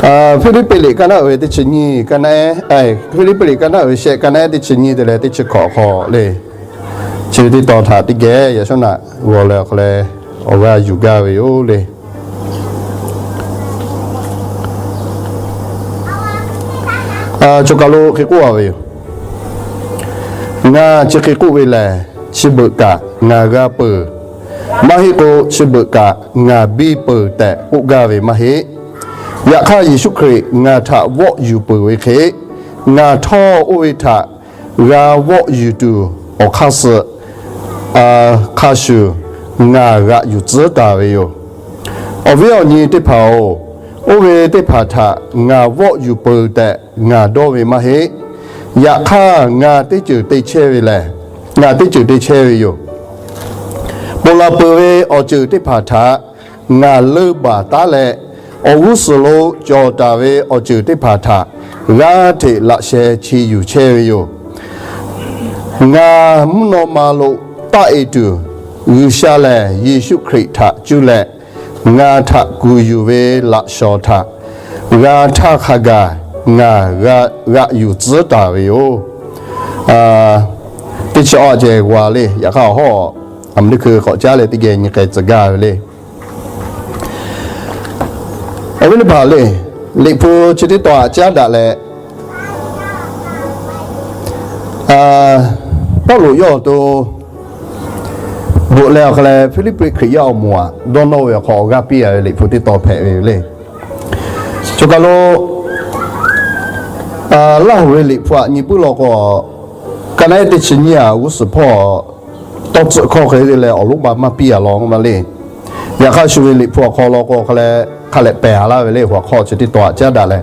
Hpiˇliˇpiˆ liꞈ kaˇ naˉ uiˍ ve teˇ chi nyiˇ, kaˇ naˉ, Hpiˇliˇ-, Hpiˇliˇpiˆ liꞈ kaˇ naˉ uiˍ ve shehˆ, kaˇ naˉ ehˉ teˇ chi nyiˇ te leh teˇ chi hkawꞈ hk'aw le, chi ve teˇ tawn htaꞈ teˇ geh yaꞈ shawˉ naꞈ g'aw leh awˬ hk'aw leh awˬ g'aˇ yuˬ gaˇ ve yoˬ le. Choˬ kaˬ lo hk'e k'oˆ a ve yoˬ. Ngaˬ chi hk'e k'oˆ ve lehˬ, chi beuꞈ kaꞈ ngaˬ g'a peuˬ, maˇ heˆ k'o chi beuꞈ kaꞈ ngaˬ biˇ peuˬ tehꞈ k'oˆ gaˇ ve maˇ heˆ. Yaꞈ hk'aˇ, Yeˍsuˆ Hkriꞈ ngaˬ htaꞈ vawˆ yuˬ peuˬ ve hk'e, ngaˬ htawˇ oˇ ve htaꞈ g'a vawˆ yuˬ tuˬ awˬ hk'aˇ suh hk'a shuˍ ngaˬ g'aꞈ yuˬ tcuhˉ taˍ ve yoˬ. Awˬ viˉ awˬ nyi teˇ hpaˍ-oˬ, oˇ ve teˇ hpaˍ htaꞈ ngaˬ vawˆ yuˬ peuˬ tehꞈ ngaˬ dawˇ ve maˇ heˆ. Yaꞈ hk'aˇ, ngaˬ teˇ ceuˬ te chehˇ ve lehˬ, ngaˬ teˇ ceuˬ te chehˇ ve yoˬ. Ponˬ laˬ peuˬ ve awˬ ceuˬ teˇ hpaˍ htaꞈ ngaˬ leunˇ baˬ taˉ leh, awˬ g'uˇ suhˍ lo cawˬ taˍ ve awˬ ceuˬ teˇ hpaˍ htaꞈ g'aˇ hteꞈ laꞈ sheh chi yuˬ chehˇ ve yoˬ. Ngaˬ mvuhˇ naw ma lo taˆ e tuˬ, G'uiˬsha lehˬ Yeˍsuˆ Hkriꞈ htaꞈ cuˇ leh ngaˬ htaꞈ kuˬ yuˬ ve laꞈ shawˍ htaꞈ g'a htaˇ hk'a gaˬ ngaˬ g'aꞈ yuˬ tcuhˉ taˍ ve yoˬ. Teˇ chi awˬ ceh g'a le, yaꞈ hk'aˇ awˬ hawˉ aˬ miˬ teˇ hkui k'awꞈ caˉ leh teˇ geh nyi k'ai tcuh gaˇ ve le. Awˬ viˉ teˇ hpaˍ le, Liꞈ hpu chi teˇ tawn aꞈ caˉ daꞈ leh, Pawˇluꞈ yawˇ awˬ to bvuhꞈ leh awˬ hk'a leh Hpiˇliˇpiˆ Hkriꞈ yaˇ awˬ moˍ aꞈ dawˇ nawˇ ve awˬ hk'aw awˬ g'aˇ piˇ a ve Liꞈ hpu teˇ tawn hpehꞈ ve le. Choˬ kaˬ lo Laˇhuˍ ve Liꞈ hpu aꞈ nyi puiˉ law k'o, kaˇ naˉ ehˉ teˇ chi nyiˇ aꞈ g'uˇ suhˍ hpawˇ tawˇ tcuhˆ hkawˇ hk'e te leh awˬ lonˉ ma maˇ piˇ a law k'oˆ ma le. Yaꞈ hk'aˇ shu ve Liꞈ hpu awˬ hk'aw law k'o hk'a leh, hk'a leh pehˬ a laˇ ve le, hk'aw hk'aw chi teˇ tawn aꞈ caˉ daꞈ leh,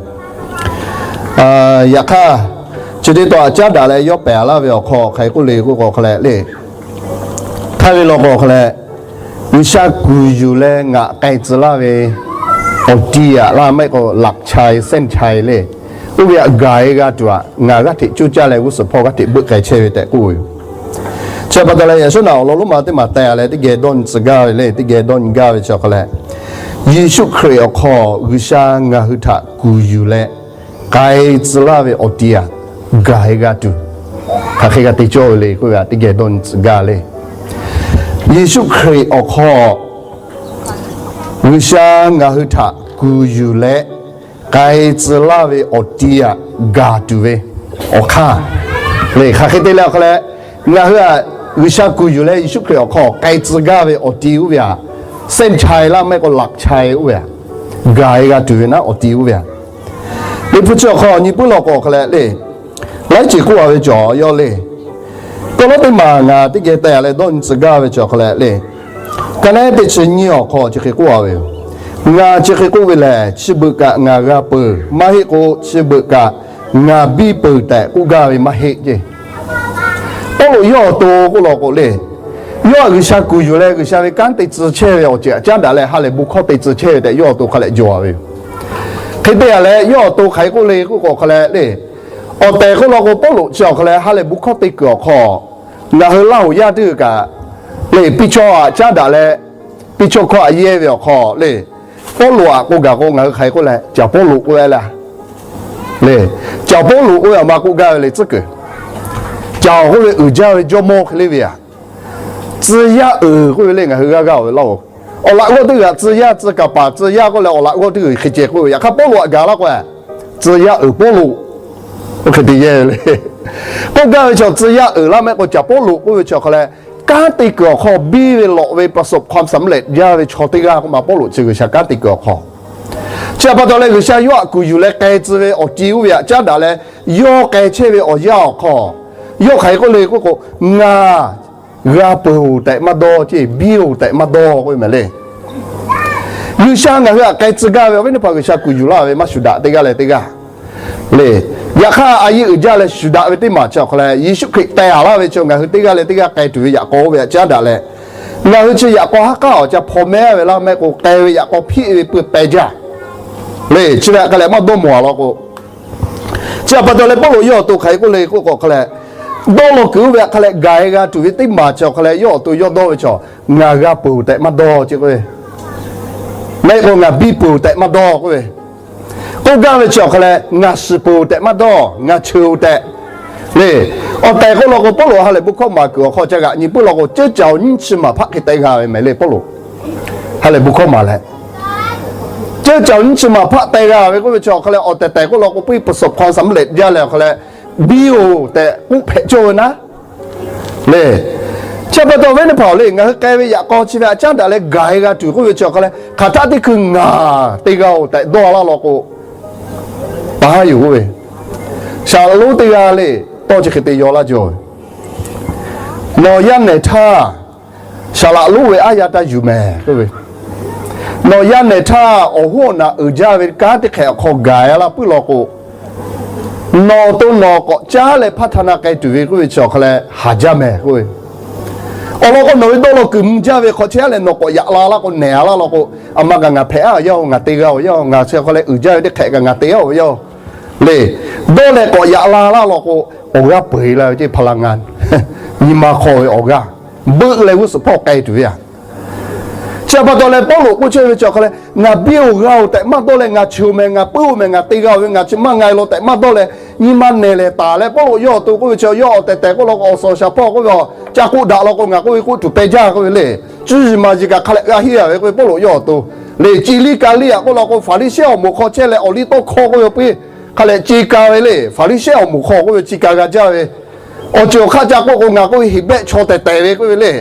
yaꞈ hk'aˇ, chi teˇ tawn aꞈ caˉ daꞈ leh yawˇ pehˬ a laˇ ve awˬ hk'aw hk'aˬ hk'e k'oˆ le k'oˆ k'o hk'a leh le, hk'aˇ ve law k'o hk'a leh, G'uiˬsha kuˬ yuˬ leh ngaˬ k'ai tcuh laˇ ve awˬ ti aꞈ laˇ maˇ heˆ k'o laꞈ chai, เส้นชัย le, oˇ ve aꞈ gaˬ e g'a tuˬ aꞈ ngaˬ g'aˇ hteꞈ coˇ caˇ leh g'uˇ suhˍ hpawˇ g'aˇ hteꞈ beuˆ k'ai chehˇ ve tehꞈ k'oˆ ve yoˬ. Chi pa taw leh yaꞈ shawˉ naꞈ awˬ lawn lonˉ ma teˇ maˬ teh a leh teˇ geh dawˇ nyi tcuh gaˇ ve le, teˇ geh dawˇ nyi gaˇ ve chi awˬ hk'a leh, Yeˍsuˆ Hkriꞈ awˬ hk'aw G'uiˬsha ngaˬ hui htaꞈ kuˬ yuˬ leh k'ai tcuh laˇ ve awˬ ti aꞈ gaˬ e g'a tuˬ, hk'aˬ hk'e g'a te cawˇ ve le k'oˆ ve aꞈ teˇ geh dawˇ nyi tcuh gaˇ le. Yeˍsuˆ Hkriꞈ awˬ hk'aw G'uiˬsha ngaˬ hui htaꞈ kuˬ yuˬ leh k'ai tcuh laˇ ve awˬ ti aꞈ gaˬ tuˬ ve awˬ hk'aˇ le, hk'aˬ hk'e te leh awˬ hk'a leh, ngaˬ hui aꞈ G'uiˬsha kuˬ yuˬ leh Yeˍsuˆ Hkriꞈ awˬ hk'aw k'ai tcuh gaˇ ve awˬ ti oˇ ve aꞈ เส้นชัย laˇ maˇ heˆ k'o laꞈ chai oˇ ve aꞈ gaˬ e g'a tuˬ ve naˉ awˬ ti oˇ ve aꞈ, Liꞈ hpu chi awˬ hk'aw nyi puiˉ law k'o hk'a leh le, laiˉ ceuˬ k'oˆ a ve cawˬ yawˇ le. Tawˇ lawˉ teˇ maˬ ngaˬ teˇ geh teh a leh dawˇ nyi tcuh gaˇ ve chi awˬ hk'a leh le, kaˇ naˉ ehˉ teˇ chi nyiˇ awˬ hk'aw chi hk'e k'oˆ a ve yoˬ. Ngaˬ chi hk'e k'oˆ ve lehˬ, chi beuꞈ kaꞈ ngaˬ g'a peuˬ, maˇ heˆ k'o chi beuꞈ kaꞈ ngaˬ biˇ peuˬ tehꞈ k'oˆ gaˇ ve maˇ heˆ ceˇ. Pawˇluꞈ yawˇ awˬ to k'oˆ law k'o le, yawˇ aꞈ G'uiˬsha kuˬ yuˬ leh G'uiˬsha ve kanˉ te tcuh chehˇ ve awˬ ceuˬ aꞈ caˉ daꞈ leh ha lehˬ bon hkawˇ te tcuh chehˇ ve tehꞈ yawˇ awˬ to hk'a leh jawˬ a ve yoˬ. Hk'e te a leh yawˇ awˬ to hk'aˬ hk'e k'oˆ le k'oˆ k'o hk'a leh le, awˬ tehˬ k'oˆ law k'o Pawˇluꞈ chi awˬ hk'a leh ha lehˬ bon hkawˇ te kuiˬ awˬ hk'aw, ngaˬ hui Laˇhuˍ yaˇ teˇ g'uiˬ kaꞈ le, piˇ chaw aꞈ caˉ daꞈ leh, piˇ chaw hkawˇ aꞈ yehˇ ve awˬ hk'aw le, Pawˇluꞈ aꞈ k'oˆ gaˬ k'o ngaˬ hui hk'aˬ hk'e k'oˆ leh, Caˬ Pawˇluꞈ k'oˆ ve le, le, Caˬ Pawˇluꞈ k'oˆ ve aꞈ ma k'oˆ gaˇ ve le tcuhˉ kuiˬ, Caˬ k'oˆ ve uiˍ jaˇ ve jawˇmawˇ hk'e le ve aꞈ, tcuh yaˇ uiˍ k'oˆ ve le ngaˬ hui g'aˇ g'aˇ-oˬ ve laˇ-oˬ. Awˬ laꞈ g'awˇ teˇ g'uiˬ aꞈ tcuh yaˇ, tcuh kaˍ paˍ tcuh yaˇ k'oˆ leh awˬ laꞈ g'awˇ teˇ g'uiˬ hk'e ceh k'oˆ ve, yaꞈ hk'aˇ Pawˇluꞈ aꞈ gaˬ laˇ k'o, tcuh yaˇ uiˍ Pawˇluꞈ, oˇ hk'e te yehˇ ve le. K'oˆ gaˇ ve chaw tcuh yaˇ uiˍ laˇ mehˆ k'o Caˬ Pawˇluꞈ k'oˆ ve chi awˬ hk'a leh, kanˉ te kuiˬ awˬ hk'aw biˇ ve lawꞈ ve ประสบความสำเร็จ jaˇ ve chaw teˇ g'aˇ k'oˆ ma Pawˇluꞈ chi G'uiˬsha kanˉ te kuiˬ awˬ hk'aw, chi pa taw leh G'uiˬsha yawˇ aꞈ kuˬ yuˬ leh k'ai tcuh ve awˬ ti oˇ ve aꞈ caˉ daꞈ leh, yawˇ k'ai chehˇ ve awˬ yanˇ awˬ hk'aw, yawˇ hk'aˬ hk'e k'oˆ le k'oˆ k'o, ngaˬ g'a peuˬ-oˬ tehꞈ maˇ dawˇ ceˇ, biˇ-oˬ tehꞈ maˇ dawˇ k'oˆ ve mehˍ le. G'uiˬsha ngaˬ hui aꞈ k'ai tcuh gaˇ ve awˬ viˉ teˇ hpaˍ G'uiˬsha kuˬ yuˬ laˇ ve maˇ shuˍ daꞈ teˇ g'aˇ leh teˇ g'aˇ le. Yaꞈ hk'aˇ a yehˇ uiˍ jaˇ leh shuˍ daꞈ ve teˇ maˬ chi awˬ hk'a leh Yeˍsuˆ Hkriꞈ teh a laˇ ve chi ngaˬ hui teˇ g'aˇ leh teˇ g'aˇ k'ai tuˬ ve yaꞈ k'aw oˇ ve aꞈ caˉ daꞈ leh, ngaˬ hui chi yaꞈ k'aw haˉ k'aˉ awˬ ca hpaw mehˉ ve laˇ mehˆ k'o k'ai ve yaꞈ k'aw hpiˆ ve pui peh jaˇ le. Chi ve aꞈ hk'a leh maˇ dawˇ mawˬ a law k'o, chi pa taw leh Pawˇluꞈ yawˇ awˬ to hk'aˬ hk'e k'oˆ le k'oˆ k'o hk'a leh, dawˇ law kuiˬ oˇ ve aꞈ hk'a leh gaˬ e g'a tuˬ ve teˇ maˬ chi awˬ hk'a leh yawˇ awˬ to yawˇ dawˇ ve chaw, ngaˬ g'a peuˬ-oˬ tehꞈ maˇ dawˇ ceˇ k'oˆ ve, mehˆ k'o ngaˬ biˇ peuˬ-oˬ tehꞈ maˇ dawˇ k'oˆ ve, K'oˆ gaˇ ve chi awˬ hk'aw leh, ngaˬ shiˍ peuˬ-oˬ tehꞈ maˇ dawˇ, ngaˬ cheuˬ-oˬ tehꞈ le. Awˬ tehˬ k'oˆ law k'o, Pawˇluꞈ ha lehˬ bon hkawˇ maˍ kuiˬ awˬ hk'aw ca g'aꞈ nyi puiˉ law k'o, ceuˇ caoˬ nyiˇ chi maˬ hpaˆ hk'e te g'a ve mehˍ le. Pawˇluꞈ ha lehˬ bon hkawˇ maˍ leh, ceuˇ caoˬ nyiˇ chi maˬ hpaˆ te g'a ve k'oˆ ve chi awˬ hk'aw leh, awˬ tehˬ tehˬ k'oˆ law k'o, puiˉ ประสบความสำเร็จ jaˇ leh awˬ hk'aw leh, biˇ-oˬ tehꞈ k'oˆ hpehꞈ cawˇ ve naˉ le. Chi pa taw awˬ viˉ teˇ hpaˍ-oˬ le, ngaˬ hui k'ai ve yaꞈ k'aw chi ve aꞈ caˉ daꞈ leh gaˬ-e g'a tuˬ k'oˆ ve chi awˬ hk'aw leh, hk'aˬ htaˆ teˇ hkui ngaˬ te g'a-oˬ tehꞈ dawˇ laˇ law k'o, pa haˉ yoˬ k'oˆ ve, saˍ laꞈ lonˉ teˇ g'aˇ le, tawˇ chi hk'e te yaw laˇ jaw ve, nawˬ yaˇ nehˬ htaˇ saˍ laꞈ lonˉ ve aˉ yaˇ taˇ yuˬ mehˍ k'oˆ ve, nawˬ yaˇ nehˬ htaˇ awˬ hoˉ awˬ naꞈ uiˍ jaˇ ve kanˉ teˇ hk'ehꞈ awˬ hk'aw gaˬ-e laˇ puiˉ law k'o, nawˬ to nawˬ k'awꞈ caˉ leh พัฒนา k'ai tuˬ ve k'oˆ ve chi awˬ hk'aw leh haˍ jaˇ mehˍ k'oˆ ve, awˬ lawn k'o, nawˬ ve dawˇ law kuiˬ mvuh jaˇ ve hk'aw chehˇ leh nawˬ k'awꞈ yaꞈ la laˇ k'o, nehˬ-a laˇ law k'o, aˬ ma kaꞈ ngaˬ hpehꞈ-a awˬ yaˇ-oˬ, ngaˬ te g'a awˬ yaˇ-oˬ, ngaˬ chi hk'aw leh uiˍ jaˇ ve teˇ hk'ehꞈ kaꞈ ngaˬ te-a awˬ yaˇ-oˬ le. Dawˇ leh k'awꞈ yaꞈ la laˇ law k'o, awˬ g'aˇ peu-e la ve ceh พลังงาน, nyi ma hk'aw ve awˬ g'aˇ beuˆ leh g'uˇ suhˍ hpawˇ k'ai tuˬ ve aꞈ. Chi pa taw leh Pawˇluꞈ k'oˆ chehˇ ve chi awˬ hk'aw leh, ngaˬ biˇ-oˬ g'a-oˬ tehꞈ maˇ dawˇ leh, ngaˬ cheuˬ-oˬ mehˍ, ngaˬ puiˉ-oˬ mehˍ, ngaˬ te g'a-oˬ ve, ngaˬ chi maˇ nga-e law tehꞈ maˇ dawˇ leh, nyi ma nehˬ lehˬ taˍ leh, Pawˇluꞈ yawˇ awˬ to k'oˆ ve chi, yawˇ awˬ tehˬ tehˬ k'oˆ law k'o, awˬ suhˍ awˬ shaˍ hpawˇ k'oˆ ve, ca k'oˆ daꞈ law k'o, ngaˬ k'oˆ ve k'oˆ tuˬ peh jaˇ k'oˆ ve le. Cuˇ yiˍ maˍ yiˍ kaꞈ hk'a leh g'a henˇ-a ve k'oˆ ve Pawˇluꞈ yawˇ awˬ to le. Chi liˇ ka liˇ aꞈ k'oˆ law k'o, Faˍriˍsehˇ awˬ moˍ hk'aw chehˇ leh awˬ liˇ tawˇ hkawˇ k'oˆ ve piˇ, hk'a leh ce ka ve le. Faˍriˍsehˇ awˬ moˍ hk'aw k'oˆ ve ce ka g'a jaˇ ve, awˬ ceuˬ awˬ hk'aˇ ca k'oˆ k'o, ngaˬ k'oˆ ve Heˍbrehˇ chaw tehˬ tehˬ ve k'oˆ ve le.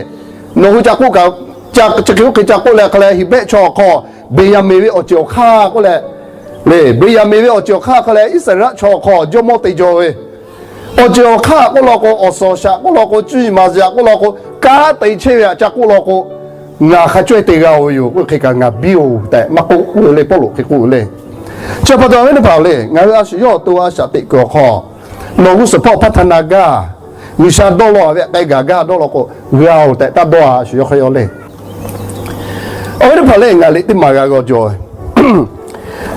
Nawˬ hui ca k'oˆ kaꞈ, chi hk'e oˇ hk'e ca k'oˆ leh hk'a leh, Heˍbrehˇ chaw awˬ hk'aw Beˍyaˍmenˍ ve awˬ ceuˬ awˬ hk'aˇ k'oˆ leh le, Beˍyaˍmenˍ ve awˬ ceuˬ awˬ hk'aˇ hk'a leh Iˉsaˍreˍlaˆ chaw awˬ hk'aw jawˇmawˇ te jaw ve, awˬ ceuˬ awˬ hk'aˇ k'oˆ law k'o, awˬ suhˍ awˬ shaˍ k'oˆ law k'o, cuˇ yiˍ maˍ yiˍ aꞈ k'oˆ law k'o, kanˉ te chehˇ ve aꞈ ca k'oˆ law k'o, ngaˬ hk'a cawehˇ te g'a-oˬ ve yoˬ k'oˆ ve hk'e kaꞈ, ngaˬ biˇ-oˬ tehꞈ maˇ k'oˆ k'oˆ ve le. Pawˇluꞈ hk'e k'oˆ ve le. Chi pa taw awˬ viˉ teˇ hpaˍ le, ngaˬ hui a shu yawˇ awˬ to a shaꞈ teꞈ kuiˬ awˬ hk'aw, nawˬ g'uˇ suhˍ hpawˇ พัฒนา gaˇ, G'uiˬsha dawˇ law-a ve aꞈ k'ai gaˬ gaˇ dawˇ law k'o, g'a-oˬ tehꞈ taˇ dawˇ-a shu yawˇ hk'e yaw le. Awˬ viˉ teˇ hpaˍ le, ngaˬ liꞈ teˇ maˬ g'a g'aw jaw ve,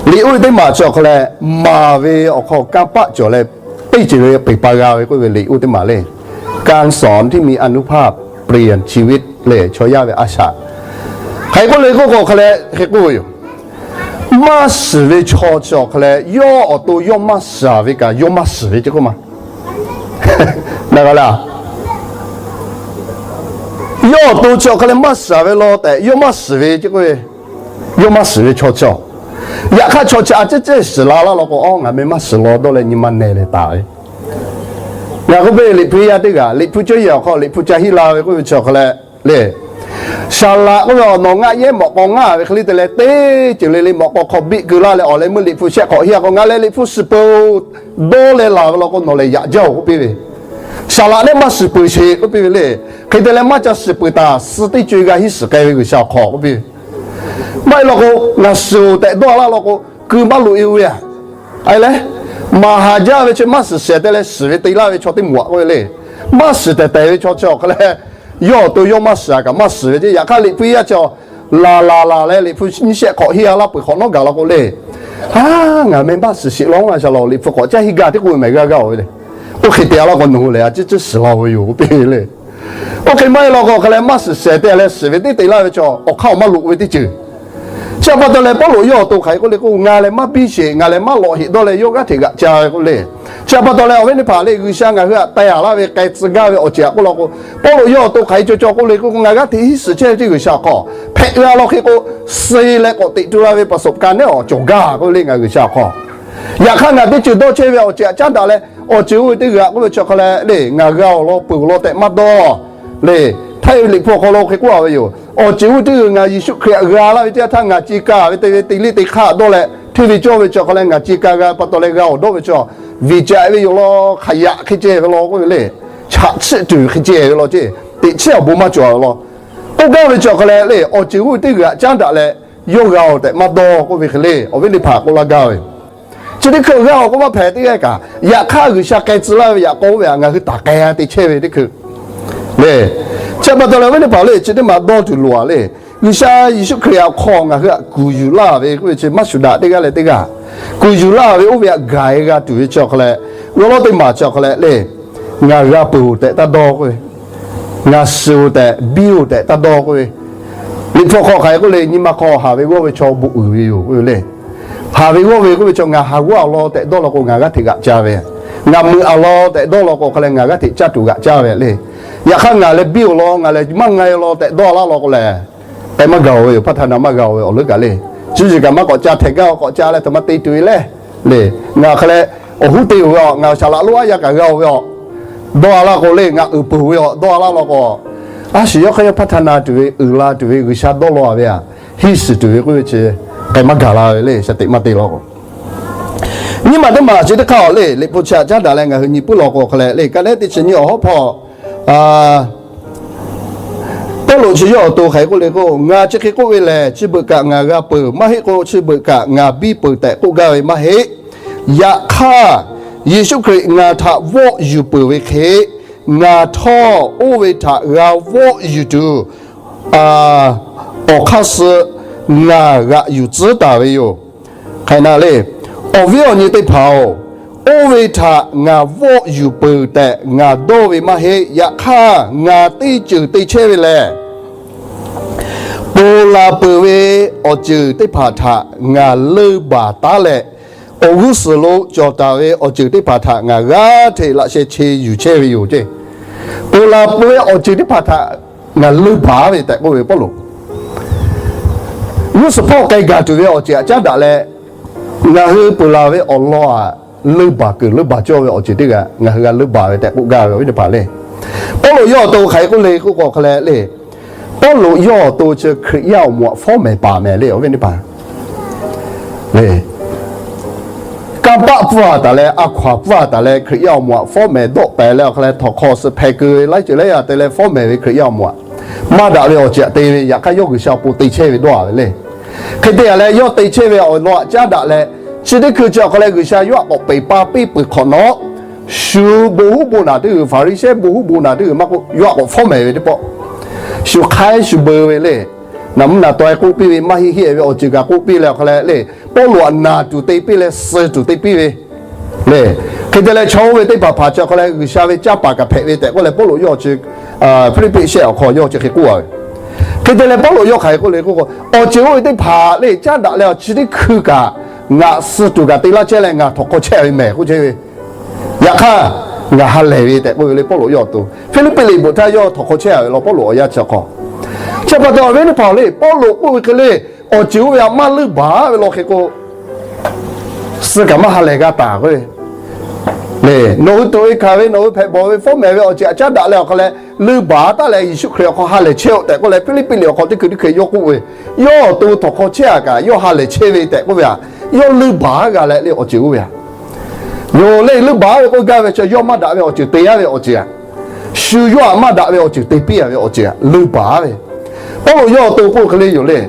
liꞈ oˇ ve teˇ maˬ chi awˬ hk'aw leh, maˍ ve awˬ hk'aw kanˇ paˆ cawˬ leh, teˇ ceuˬ le peˬ pa g'a ve k'oˆ ve liꞈ oˇ teˇ maˬ le, การสอนที่มีอานุภาพเปลี่ยนชีวิต le, chaw yaˇ ve a shaꞈ. Hk'aˬ hk'e k'oˆ le k'oˆ k'o, hk'a leh hk'e k'oˆ ve yoˬ. Maˇ shiˍ ve chaw chi awˬ hk'aw leh, yawˇ awˬ to yawˇ maˇ shiˍ ve kaꞈ, yawˇ maˇ shiˍ ve ceh k'oˆ ma. Naˬ g'a laˇ. Yawˇ awˬ to chi awˬ hk'aw leh maˇ shiˍ ve law tehꞈ, yawˇ maˇ shiˍ ve ceh k'oˆ ve, yawˇ maˇ shiˍ ve chaw chi awˬ. Yaꞈ hk'aˇ chaw chi a ciˉ ciˉ shiˍ la laˇ law k'o, aˉ, ngaˬ meh maˇ shiˍ law dawˇ leh nyi ma nehˬ leh taˍ ve. Ngaˬ k'oˆ piˇ, Liꞈ hpu yaˇ teˇ g'aˇ, Liꞈ hpu cawˇ yaꞈ awˬ hk'aw, Liꞈ hpu ca hiˆ la ve k'oˆ ve chi awˬ hk'aw leh le, saˍ laꞈ k'oˆ ve awˬ nawˬ ngaˆ yehˉ mawꞈ k'aw ngaˇ ve hk'e le te leh, teˇ ceuˬ le le mawꞈ k'aw hk'aw biˆ keu laˇ leh, awˬ leh meuˇ Liꞈ hpu shehˆ hk'awꞈ hiˆ-a k'o, ngaˬ leh Liꞈ hpu shiˍ peuˬ-oˬ, dawˇ leh laˬ ve law k'o, nawˬ lehˬ yaꞈ jaˇ-oˬ k'oˆ piˇ ve. Saˍ laꞈ lehˬ maˇ shiˍ peuˬ sheˍ k'oˆ piˇ ve le. Hk'e te leh maˇ ca shiˍ peuˬ taˍ, suh teˇ co-e g'a hiˉ shiˍ k'ai ve G'uiˬsha awˬ hk'aw k'oˆ piˇ ve. Maˇ heˆ law k'o, ngaˬ shiˍ-oˬ tehꞈ dawˇ laˇ law k'o, keu maˇ loꞈ-e ve aꞈ. A leh, maˍ haˍ jaˇ ve chi maˇ shiˍ shehˍ te leh shiˍ ve te laˇ ve chaw teˇ moˍ aꞈ k'oˆ ve le. Maˇ shiˍ tehˬ tehˬ ve chaw chi awˬ hk'aw leh, yawˇ awˬ to yawˇ maˇ shiˍ-a kaꞈ maˇ shiˍ ve ceh. Yaꞈ hk'aˇ Liꞈ hpu yaˇ chi awˬ laˬ laˬ laˬ leh Liꞈ hpu nyiˇ shehˆ hk'awꞈ hiˆ-a laˇ peuˬ hk'awꞈ nawˉ gaˬ law k'o le, aˉ, ngaˬ meh maˇ shiˍ sheˍ law, ngaˬ shaˍ laꞈ Liꞈ hpu k'awꞈ caˇ hiˆ gaˇ teˇ k'oˆ ve mehˬ g'a gaˇ-oˬ ve le. Oˇ hk'e te-a law k'o, nawˬ hui lehˬ a ciˉ ciˉ shiˍ law ve yoˬ k'oˆ piˇ ve le. Oˇ hk'e maˇ heˆ law k'o, hk'a leh maˇ shiˍ shehˍ te leh shiˍ ve teˇ te laˇ ve chaw awˬ hk'aˇ awˬ maˇ loꞈ ve teˇ ceuˬ. Chi pa taw leh Pawˇluꞈ yawˇ awˬ to hk'aˬ hk'e k'oˆ le k'o, ngaˬ lehˬ maˇ biˇ sheˍ, ngaˬ lehˬ maˇ lawꞈ heꞈ dawˇ leh yawˇ g'aˇ hteꞈ g'aꞈ ca ve k'oˆ le. Chi pa taw leh awˬ viˉ teˇ hpaˍ le, G'uiˬsha ngaˬ hui htaꞈ taiˍ laˇ ve k'ai tcuh gaˇ ve awˬ ceuˬ aꞈ k'oˆ law k'o, Pawˇluꞈ yawˇ awˬ to hk'aˬ hk'e cawˬ cawˬ k'oˆ le k'o, ngaˬ g'aˇ hteꞈ hiˉ shiˍ chehˇ ve ceh G'uiˬsha awˬ hk'aw hpehꞈ g'a law hk'e k'o, suh leh k'awꞈ teꞈ tu la ve ประสบการณ์ neˉ awˬ cawˬ gaˇ k'oˆ le, ngaˬ G'uiˬsha awˬ hk'aw. Yaꞈ hk'aˇ ngaˬ teˇ ceuˬ dawˇ chehˇ ve awˬ ceuˬ aꞈ caˉ daꞈ leh, awˬ ceuˬ oˇ ve teˇ g'aˇ k'oˆ ve chi hk'aw leh le, ngaˬ g'a-oˬ law peuˬ law tehꞈ maˇ dawˇ le. Htaiˇ ve Liꞈ hpu awˬ hk'aw lo hk'e k'oˆ-a ve yoˬ. Awˬ ceuˬ oˇ ve teˇ g'aˇ ngaˬ Yeˍsuˆ Hkriꞈ aꞈ g'a laˇ ve teˇ yanˇ htaˇ ngaˬ ce ka ve te ve te liˇ te hk'aˇ dawˇ leh, hteˇ ve cawˇ ve chi awˬ hk'aw leh ngaˬ ce ka g'a pa taw leh g'a-oˬ dawˇ ve chi, viˬ caꞈ ve yoˬ law, hk'aˬ yaꞈ hk'e ceh ve law k'oˆ ve le. Chaꞈ chiˆ tuˬ hk'e ceh ve law ceh, teꞈ chiˉ awˬ bon maˇ cawˬ ve law. K'oˆ gaˇ ve chi awˬ hk'aw leh le, awˬ ceuˬ oˇ ve teˇ g'aˇ aꞈ caˉ daꞈ leh, yawˇ g'a-oˬ tehꞈ maˇ dawˇ k'oˆ ve hk'e le, awˬ viˉ teˇ hpaˍ k'oˆ laˇ gaˇ ve. Chi teˇ hkui g'a-oˬ k'oˆ maˇ hpehꞈ teˇ g'aˇ kaꞈ, yaꞈ hk'aˇ G'uiˬsha k'ai tcuh laˇ ve yaꞈ k'aw oˇ ve htaꞈ ngaˬ hui taˍ k'ai-a te chehˇ ve teˇ hkui le. Chi pa taw leh awˬ viˉ teˇ hpaˍ le, chi teˇ maˬ dawˇ tuˬ loˬ-a le. G'uiˬsha Yeˍsuˆ Hkriꞈ awˬ hk'aw ngaˬ hui htaꞈ kuˬ yuˬ laˇ ve k'oˆ ve chi maˇ shuˍ daꞈ teˇ g'aˇ leh teˇ g'aˇ, kuˬ yuˬ laˇ ve oˇ ve htaꞈ gaˬ-e g'a tuˬ ve chi awˬ hk'aw leh, g'aw lawˉ teˇ maˬ chi awˬ hk'aw leh le, ngaˬ g'a peuˬ-oˬ tehꞈ taˇ dawˇ k'oˆ ve, ngaˬ shiˍ-oˬ tehꞈ, biˇ-oˬ tehꞈ taˇ dawˇ k'oˆ ve, Liꞈ hpu hk'aw hk'aˬ hk'e k'oˆ le, nyi ma hk'aw haˍ ve g'awˇ ve chaw bvuhꞈ uiˍ ve yoˬ k'oˆ ve le. Haˍ ve g'awˇ ve k'oˆ ve chaw, ngaˬ haˍ g'awˇ a law tehꞈ dawˇ law k'o, ngaˬ g'aˇ hteꞈ g'aꞈ caˇ ve. Ngaˬ meuꞈ a law tehꞈ dawˇ law k'o, hk'a leh ngaˬ g'aˇ hteꞈ caˇ tuˬ g'aꞈ caˇ ve le. Yaꞈ hk'aˇ ngaˬ leh biˇ awˬ lawn, ngaˬ leh maˇ nga e law tehꞈ dawˇ laˇ law k'o lehˬ, k'ai maˇ gaˬ-oˬ ve yoˬ. Hpaˇ htaˇ na maˇ g'a-oˬ ve awˬ leuˉ kaꞈ le. Cuˇ yiˍ kaꞈ maˇ k'awꞈ ca, htehꞈ gaˇ k'awꞈ ca leh htaꞈ maˇ te tuˬ ve le. Le, ngaˬ hk'a leh awˬ huˉ te-oˬ ve a, ngaˬ shaˍ laꞈ lonˉ aˉ yaˇ kaꞈ g'a-oˬ ve a, dawˇ a laˇ k'o le, ngaˬ uiˍ peuˬ ve a, dawˇ a laˇ law k'o, a shu yawˇ hk'aˇ yawˇ hpaˇ htaˇ na tuˬ ve uiˍ la tuˬ ve G'uiˬsha dawˇ law a ve a, hiˇ suhˍ tuˬ ve k'oˆ ve chi k'ai maˇ gaˬ la ve le. Shaˍ teꞈ maˇ te law k'o, nyiˇ maˬ teˇ maˬ chi teˇ hk'aˇ awˬ le, Liꞈ hpu chi htaꞈ caˉ daꞈ leh ngaˬ hui nyi puiˉ law k'o hk'a leh le, ka nehˉ teˇ chi nyiˇ awˬ hawˉ hpawˇ Pawˇluꞈ chi yawˇ awˬ to hk'aˬ hk'e k'oˆ le k'o, ngaˬ chi hk'e k'oˆ ve lehˬ, chi beuꞈ kaꞈ ngaˬ g'a peuˬ maˇ heˆ k'o, chi beuꞈ kaꞈ ngaˬ biˇ peuˬ tehꞈ k'oˆ gaˇ ve maˇ heˆ. Yaꞈ hk'aˇ, Yeˍsuˆ Hkriꞈ ngaˬ htaꞈ vawˆ yuˬ peuˬ ve hk'e, ngaˬ htawˇ oˇ ve htaꞈ g'a vawˆ yuˬ tuˬ, awˬ hk'aˇ suh ngaˬ g'aꞈ yuˬ tcuhˉ taˍ ve yoˬ. Hk'e na le, awˬ viˉ awˬ nyi teˇ hpaˍ-oˬ, oˇ ve htaꞈ ngaˬ vawˆ yuˬ peuˬ tehꞈ ngaˬ dawˇ ve maˇ heˆ. Yaꞈ hk'aˇ, ngaˬ teˇ ceuˬ te chehˇ ve lehˬ, ponˬ laˬ peuˬ ve awˬ ceuˬ teˇ hpaˍ htaꞈ ngaˬ leunˇ baˬ taˉ leh, awˬ g'uˇ suhˍ lo cawˬ taˍ ve awˬ ceuˬ teˇ hpaˍ htaꞈ ngaˬ g'aˇ hteꞈ laꞈ sheh che yuˬ chehˇ ve yoˬ ceˇ. Ponˬ laˬ peuˬ ve awˬ ceuˬ teˇ hpaˍ htaꞈ ngaˬ leunˇ baˬ ve tehꞈ k'oˆ ve Pawˇluꞈ, g'uˇ suhˍ hpawˇ k'ai gaˬ tuˬ ve awˬ ceuˬ htaꞈ caˉ daꞈ leh, ngaˬ hui ponˬ laˬ ve awˬ lawn aꞈ, leunˇ baˬ kuiˬ leunˇ baˬ cawˇ ve awˬ ceuˬ teˇ g'aˇ ngaˬ hui g'a leunˇ baˬ ve tehꞈ k'oˆ gaˇ ve awˬ viˉ teˇ hpaˍ le. Pawˇluꞈ yawˇ awˬ to hk'aˬ hk'e k'oˆ le k'oˆ k'o hk'a leh le, Pawˇluꞈ yawˇ awˬ to chi Hkriꞈ yaˇ awˬ moˍ aꞈ fawˉ mehˍ paˍ mehˍ le awˬ viˉ teˇ hpaˍ le. Kanˇ paˆ pfuhˇ a taˍ leh, a hkaw a pfuhˇ a taˍ leh, Hkriꞈ yaˇ awˬ moˍ aꞈ fawˉ mehˍ dawˆ pehˍ leh awˬ hk'a leh, htawnˍ hk'aw suh hpeh keu ve laiˉ ceuˬ laiˉ yaꞈ te leh fawˉ mehˍ ve Hkriꞈ yaˇ awˬ moˍ aꞈ maˇ daꞈ ve awˬ ceuˬ aꞈ te ve, yaꞈ hk'aˇ yawˇ G'uiˬsha awˬ pon te chehˇ ve dawˇ a ve le. Hk'e te a leh, yawˇ te chehˇ ve awˬ lawn aꞈ caˉ daꞈ leh, chi teˇ hkui chi awˬ hk'a leh G'uiˬsha yawˇ aꞈ k'awꞈ peˬ pa piˇ peuˬ hk'awꞈ nawˉ, shu bon huˉ bon naˬ teˇ g'uiˬ, Hpaˍriˍsehˇ bon huˉ bon naˬ teˇ g'uiˬ maˇ k'oˆ, yawˇ aꞈ k'awꞈ fawˉ mehˍ ve teˇ pawˆ, shu hk'aiˉ shu beu ve le. Naˬ mvuhˇ naˬ taw e k'oˆ piˇ ve, maˇ heˆ heˆ ve awˬ ceuˬ kaꞈ k'oˆ piˇ leh awˬ hk'a leh le, Pawˇluꞈ aꞈ naˬ tuˬ te piˇ leh suh tuˬ te piˇ ve le. Hk'e te leh chaw oˇ ve teˇ hpaˍ hpaˍ chi awˬ hk'a leh G'uiˬsha ve caˇ paˍ kaꞈ hpehꞈ ve tehꞈ k'oˆ leh, Pawˇluꞈ yawˇ chi Hpiˇliˇpiˆ shehˆ awˬ hk'aw yawˇ chi hk'e k'oˆ a ve. Hk'e te leh Pawˇluꞈ yawˇ hk'aˬ hk'e k'oˆ le k'oˆ k'o, awˬ ceuˬ oˇ ve teˇ hpaˍ le caˉ daꞈ leh awˬ chi teˇ hkui kaꞈ ngaˬ suh tuˬ kaꞈ te laˇ chehˇ leh ngaˬ htawnˍ hk'aw chehˇ a ve mehˍ k'oˆ chehˇ ve. Yaꞈ hk'aˇ, ngaˬ ha lehˬ ve tehꞈ k'oˆ ve le Pawˇluꞈ yawˇ awˬ to. Hpiˇliˇpiˆ liꞈ bvuhꞈ htaˇ yawˇ htawnˍ hk'aw chehˇ a ve law Pawˇluꞈ awˬ yanˇ chi awˬ hk'aw. Chi pa taw awˬ viˉ teˇ hpaˍ le, Pawˇluꞈ k'oˆ ve hk'e le, awˬ ceuˬ oˇ ve aꞈ maˇ leunˇ baˬ ve law hk'e k'o, suh kaꞈ maˇ ha lehˬ g'a taˍ k'o le. Nawˬ hui tuꞈ ve hkanˍ ve, nawˬ hui hpehꞈ bawˬ ve, fawˉ mehˍ ve awˬ ceuˬ aꞈ caˉ daꞈ leh awˬ hk'a leh, leunˇ baˬ taˉ leh Yeˍsuˆ Hkriꞈ awˬ hk'aw ha lehˬ chehˇ-oˆ tehꞈ k'oˆ leh, Hpiˇliˇpiˆ liꞈ awˬ hk'aw teˇ hkui teˇ hkui yawˇ k'oˆ ve, yawˇ awˬ to htawnˍ hk'aw chehˇ a kaꞈ yawˇ ha lehˬ chehˇ ve tehꞈ k'oˆ ve aꞈ, yawˇ leunˇ baˬ g'a leh le awˬ ceuˬ oˇ ve aꞈ. Yoˬ le, leunˇ baˬ ve k'oˆ gaˇ ve chi yawˇ maˇ daꞈ ve awˬ ceuˬ te yaˇ ve awˬ ceuˬ aꞈ, shu yawˇ aꞈ maˇ daꞈ ve awˬ ceuˬ te piˇ a ve awˬ ceuˬ aꞈ leunˇ baˬ ve. Pawˇluꞈ yawˇ awˬ to k'oˆ hk'e le yoˬ le.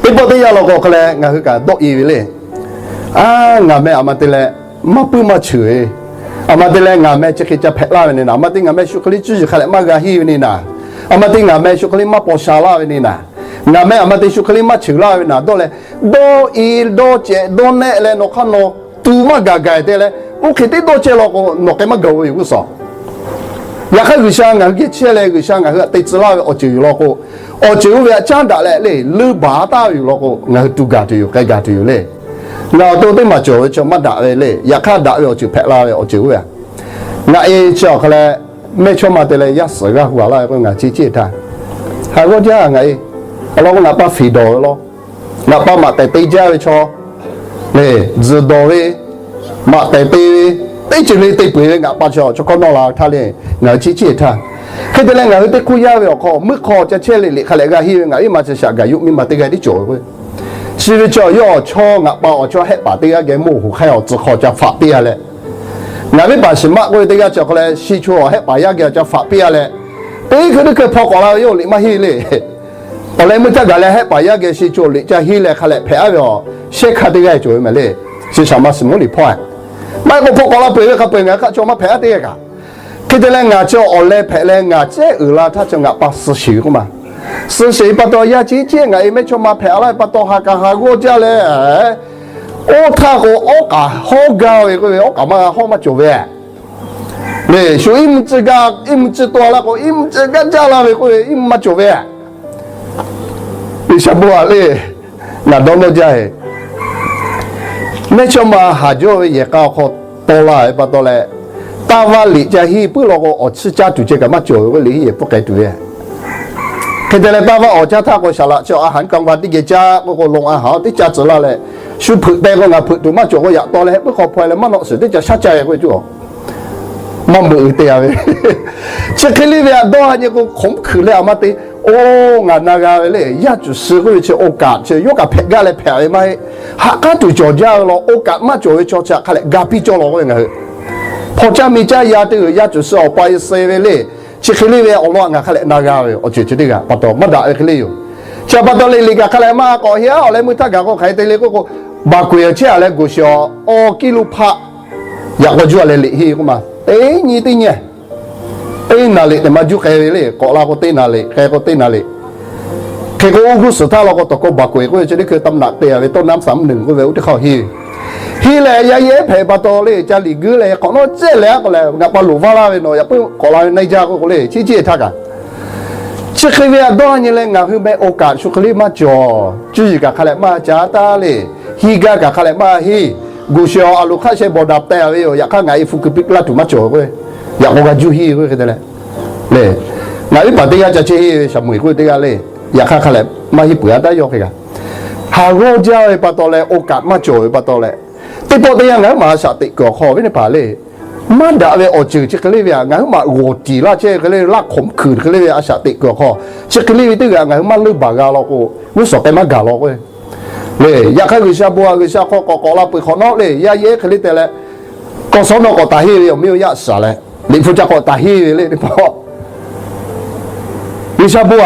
Teˇ pawˆ teˇ yanˇ law k'o hk'a leh ngaˬ hui kaꞈ dawˆ e ve le. A, ngaˬ meh aˬ ma te leh maˇ puiˉ maˇ cheuˬ ve, aˬ ma te leh ngaˬ meh chi hk'e ca hpehꞈ laˇ ve ne naˍ, aˬ ma te ngaˬ meh shu hk'e le cuˇ yiˍ hk'a leh maˇ g'a henˇ ve ne naˍ, aˬ ma te ngaˬ meh shu hk'e le maˇ paw sha laˇ ve ne naˍ, ngaˬ meh aˬ ma te shu hk'e le maˇ cheuˬ laˇ ve naˍ dawˇ leh, dawˇ e dawˇ cehˬ dawˇ nehˆ leh nawˬ hk'aˇ nawˬ tu maˇ gaˬ gaˬ te leh, oˇ hk'e teˇ dawˇ cehˇ law k'o nawˬ k'ai maˇ gaˬ ve yoˬ g'uˇ suhˍ. Yaꞈ hk'aˇ G'uiˬsha ngaˬ hui geh chehˇ leh G'uiˬsha ngaˬ hui aꞈ te tcuh laˇ ve awˬ ceuˬ yoˬ law k'o, awˬ ceuˬ oˇ ve aꞈ caˉ daꞈ leh le, leunˇ baˬ taˍ ve yoˬ law k'o, ngaˬ hui tu gaˬ tuˬ yoˬ, k'ai gaˬ tuˬ yoˬ le. Ngaˬ awˬ to teˇ maˬ cawˬ ve chi maˇ daꞈ ve le. Yaꞈ hk'aˇ daꞈ ve awˬ ceuˬ hpehꞈ la ve awˬ ceuˬ oˇ ve aꞈ, ngaˬ e chi awˬ hk'a leh mehˇchawˇma te leh yaˇ suhˍ g'aˇ hu a laˇ ve k'o ngaˬ chi ceˇ htaˇ, ha g'awˇ jaˇ ngaˬ e. Awˬ lawn k'o ngaˬ pa fiˍ dawˬ ve law, ngaˬ pa maꞈ tehˬ te jaˇ ve chaw le, tzuhˬ dawˬ ve, maꞈ tehˬ te ve, teˇ ceuˬ le te peuˬ ve ngaˬ pa chaw chaw hkawˇ nawˇ la htaˇ le, ngaˬ hui chi ceˇ htaˇ, hk'e te leh ngaˬ hui teˇ hk'oˆ yaˇ ve awˬ hk'aw meuˆ hk'aw ca chehˇ le liꞈ hk'a leh g'a henˇ ve ngaˬ viˉ ma chi shaꞈ gaˬ yuˆ miˇ ma teˇ g'aˇ tiˉ cawˬ ve k'o, chi ve chaw yawˇ awˬ chawˇ ngaˬ pa awˬ chawˇ hehˆ paˍ teˇ g'aˇ geh mawˇ hoꞈ hk'aˇ awˬ tcuh hk'aw ca faꞈ piˇ a leh, ngaˬ viˉ paˍ shiˍ maˆ k'oˆ ve teˇ g'aˇ chi awˬ hk'a leh shi chaw awˬ hehˆ paˍ yaˇ geh ca faꞈ piˇ a leh, teˇ hkui teˇ hkui hpaw k'awꞈ la ve yawˇ liꞈ maˇ henˇ le. Awˬ leh meuˇ caˇ gaˬ leh hehˆ paˍ yaˇ geh shi chaw liꞈ ca henˇ leh hk'a leh hpehꞈ a ve awˬ shehˇ hkanˇ teˇ g'aˇ cawˬ ve mehˍ le. Chi shaˍ ma suˍ mvuhˇ liꞈ hpawˇ a maˇ heˆ k'o hpaw k'awꞈ la peuˬ ve hk'a peu-eˬ ngaˬ hk'aˆ chaw maˇ hpehꞈ a teˇ g'aˇ kaꞈ. Hk'e te leh ngaˬ chi awˬ leh hpehꞈ leh ngaˬ cehˉ uiˍ la htaˇ chi ngaˬ pa suh shiˍ ve k'oˆ ma. Suh shiˍ pa taw yaˇ ceˇ ceˇ ngaˬ e mehˇchawˇma hpehꞈ a laˇ ve pa taw ha kaꞈ ha g'awˇ jaˇ leh, oˇ htaˇ k'o awˉ k'aꞈ hawˉ gaˇ ve k'oˆ ve awˉ k'aꞈ maˇ g'a hawˉ maˇ cawˬ ve le. Shu iˉ mvuhˇ tcuh gaˇ, iˉ mvuhˇ tcuh taw laˇ k'o iˉ mvuhˇ tcuh gaˇ jaˇ laˇ ve k'oˆ ve iˉ mvuhˇ maˇ cawˬ ve. G'uiˬsha bon a le. Ngaˬ dawˇ nawˇ jaˇ e. Mehˇchawˇma haˍ jawˇ ve yehˬ k'a awˬ hk'aw taw la ve pa taw leh, taˇ vaˇ liꞈ ca henˇ puiˉ law k'o, awˬ chiˇ caˇ tuˬ ceh kaꞈ maˇ cawˬ ve k'o, liꞈ henˇ yehˬ pfuhˇ k'ai tuˬ ve. Hk'e te leh, taˇ vaˇ awˬ caˇ htaˇ k'o, saˍ laꞈ chi a haˍ kaˇ va teˇ geh caˇ k'oˆ k'o, loꞈ a haˍ teˇ caˇ tcuh laˇ leh, shu hpeuꞈ teh k'o ngaˬ hpeuꞈ tuˬ maˇ cawˬ k'o, yaꞈ taw leh heh puiˉ hk'aw hpaw leh maˇ nawˆ shiˍ teˇ ca shaˉ caˇ ve k'oˆ ve cuˇ maˇ meuꞈ te a ve. Chi hk'e le ve aꞈ dawˇ ha nyi k'o, hk'oꞈ hkuiˬ leh a ma te. Oˇ, ngaˬ na g'a ve le, yaˇ cuˬ suh k'oˆ ve chi oˇ kaꞈ chi yawˇ kaꞈ hpehꞈ gaˇ leh hpehꞈ ve maˇ heˆ. Haꞈ k'aˉ tuˬ cawˬ jaˇ ve law, oˇ kaꞈ maˇ cawˬ ve chaw chi hk'a leh ga piˇ cawˇ law k'oˆ ve ngaˬ hui hpaw caˇ mi caˇ ya teˇ g'uiˬ yaˇ cuˬ suh awˬ pa e suh ve le. Chi hk'e le ve awˬ lawn ngaˬ hk'a leh na g'a ve yoˬ. Awˬ ceuˬ chi teˇ g'aˇ pa taw maˇ daꞈ ve hk'e le yoˬ. Chi pa taw leh liꞈ kaꞈ hk'a leh maˇ k'awꞈ henˇ a, awˬ leh meuˇ htaˇ gaˬ k'o hk'aˬ hk'e te le k'oˆ k'o, baˬ k'oeˬ chehˇ a leh goˬ shiˍ awˬ awˬ kiˇ lo hpaˆ yaꞈ k'aw juˇ a leh liꞈ henˇ k'oˆ ma, teˇ nyi teˇ nyi teˇ naˍ liꞈ tehꞈ maˇ juˇ k'ai ve le. K'awꞈ la k'o teˇ naˍ liꞈ, k'ai k'o teˇ naˍ liꞈ. Hk'e k'o oˇ g'uˇ suhˍ htaˇ law k'o tawˬ k'o baˬ k'oeˬ k'oˆ ve chi teˇ hkui tam naꞈ te a ve tawˇ naˉ saˍ mvuhˇ nuˬ k'oˆ ve oˇ teˇ hk'aˇ henˇ ve. Henˇ leh yaˇ yehˉ hpehꞈ pa taw le, ca liꞈ guiˇ leh hk'awꞈ nawˉ cehˇ leh a k'o leh ngaˬ pa loˍ vaˇ laˇ ve nawˬ yaꞈ puiˉ k'awꞈ la ve naˇ jaˇ k'oˆ k'o le, chi cehˇ htaˇ kaꞈ chi hk'e ve aꞈ dawˇ nyi leh ngaˬ hui meh oˇ kaꞈ shu hk'e le maˇ cawˬ. Cuˇ yiˍ kaꞈ hk'a leh maˇ caˉ taˉ le. Henˇ gaˇ kaꞈ hk'a leh maˇ henˇ. Goˬ shiˍ awˬ a loˍ hk'aˆ sheh bawˬ daꞈ teh a ve yoˬ. Yaꞈ hk'aˇ ngaˬ e hpu keu piˇ laˇ tuˬ maˇ cawˬ k'o, yaꞈ k'aw g'a juˇ henˇ k'oˆ ve hk'e te leh le. Ngaˬ viˉ paˍ teˇ g'aˇ ca chehˇ henˇ ve shaˍ meuˍ k'oˆ ve teˇ g'aˇ le. Yaꞈ hk'aˇ hk'a leh maˇ henˇ peuˬ a taˇ yawˇ hk'e kaꞈ, haˍ g'awˇ jaˇ ve pa taw leh oˇ kaꞈ maˇ cawˬ ve pa taw leh, teˇ pawˆ teˇ yanˇ ngaˬ huiˉ maˬ a shaꞈ teꞈ kuiˬ awˬ hk'aw viˉ teˇ hpaˍ le, maˇ daꞈ ve awˬ ceuˬ chi hk'e le ve aꞈ ngaˬ huiˉ maˬ g'awˬ tiˍ laˇ chehˇ ve hk'e le, laˇ hk'oꞈ hkuiˬ hk'e le ve a shaꞈ teꞈ kuiˬ awˬ hk'aw chi hk'e le ve teˇ g'aˇ ngaˬ hui maˇ leunˇ baˬ g'a law k'o, g'uˇ suhˍ k'ai maˇ gaˬ law k'o le. Yaꞈ hk'aˇ G'uiˬsha bon a, G'uiˬsha hk'aw k'awꞈ k'awꞈ la peuˬ hk'awꞈ nawˉ le, yaˇ yehˉ hk'e le te leh, k'aw sawˉ nawˉ k'awꞈ taˍ henˇ ve awˬ miˇ oˇ yaˇ shaˍ leh, liꞈ hpu ca k'awꞈ taˍ henˇ ve le teˇ pawˆ G'uiˬsha bon a,